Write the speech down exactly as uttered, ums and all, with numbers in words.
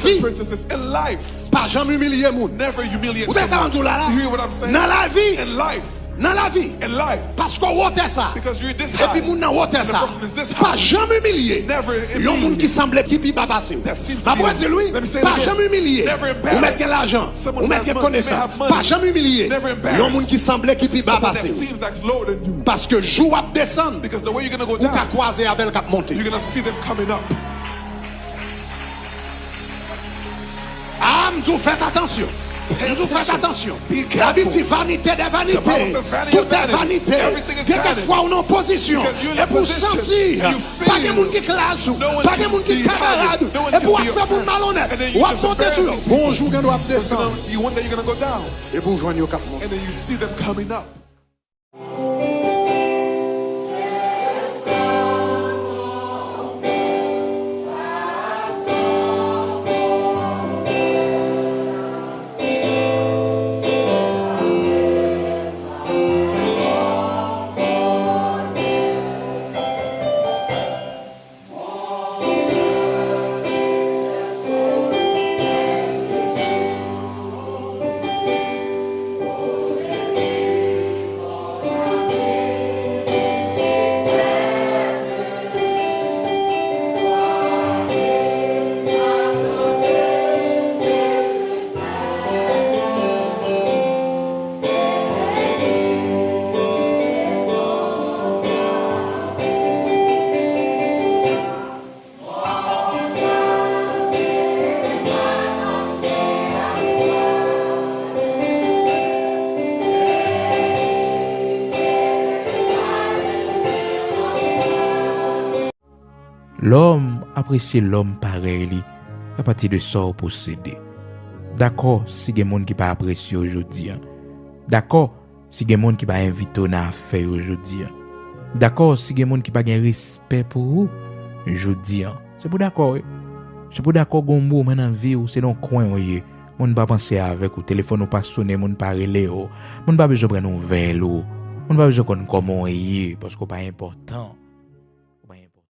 vi. Princesses in life. Pa janm imilye moun. Never humiliate someone. Ou tande sa m ap di w la la? You hear what I'm saying? Nan lavi. In life. Nan lavi. In life. Paske w wotè sa. Because you're this high. Epi moun nan wotè sa. And the person is this high. Pa janm imilye. Never humiliate. Yon moun ki sanble ki pi ba pase w. That seems to be. M ap redi l wi. Let me say it again. Pa janm imilye. Never embarrass. Ou mèt gen lajan. Someone has money. They may have money. Ou mèt gen konesans. Pa janm imilye. Never embarrass. Yon moun ki sanble ki pi ba pase w. Someone that seems like lower than you. Paske jou w ap desann, because the way you're gonna go down, ou ka kwaze avè l k ap monte. You're gonna see them coming up. Ah, m di w fèt atansyon. M di w fèt atansyon. Labib di vanite dè vanite. Tout è vanite. Gen kèk fwa ou nan pozisyon. Epi w santi pa gen moun ki klas ou. Pa gen moun ki kamarad ou. Epi w ap fè moun malonèt. W ap monte sou yo. Gon jou gen dwa ap desann. Epi w jwenn yo k ap monte. Lòm apresye lòm parèy li apati de sa w posede. Dakò si gen moun ki pa apresye w jodi a. Dakò si gen moun ki pa envite w nan afè yo jodi a. Dakò si gen moun ki pa gen respè pou ou jodi a. Se pou dakò wi. Se pou dakò gon moman nan vi w se nan yon kwen w ye. Moun pa panse avèk ou, telefòn ou pa sonnen, moun pa rele w. Moun pa bezwen pran nouvèl ou. Moun pa bezwen konn kòman w ye paske w pa enpòtan.